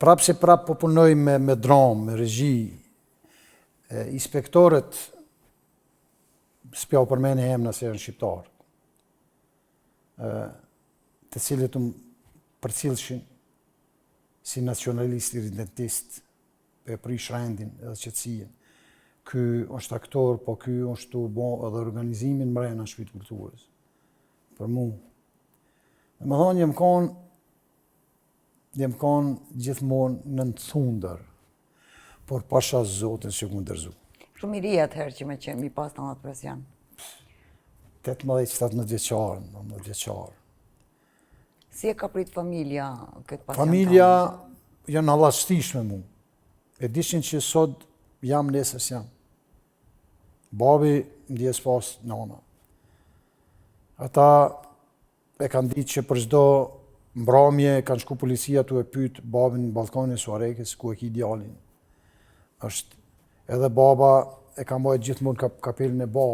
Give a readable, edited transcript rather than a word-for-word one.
Prapë se prapë po punoj me dramë, me regji. E, inspektorët, s'pja u përmeni emna se janë shqiptarë, e, të cilët më përcillshin si nacionalist irredentist, e prish rendin edhe qetësinë. Ky është aktor, po ky është tu bo edhe organizimin mrena në shtëpi të kulturës. Për mu. Dhe më thonë, jem konë gjithmonë nën thundër, por pasha Zotin që ku ndërzu. Shumë i ri atëherë që me qenë, mi pas në atë presion. 18-17 vjeçar, 19 vjeçar. Si e ka prit familja këtë pasion? Familja janë hallastishme mu. E dishin që sot jam, nesër s'jam. Babi ndjes pas nana. Ata e kanë ditë që për çdo mbramje kanë shku policia tu e pyet babin në Ballkanin e Suharekës ku e ki djalin. Është edhe baba e ka mbajt gjithmonë kapelën e bardhë.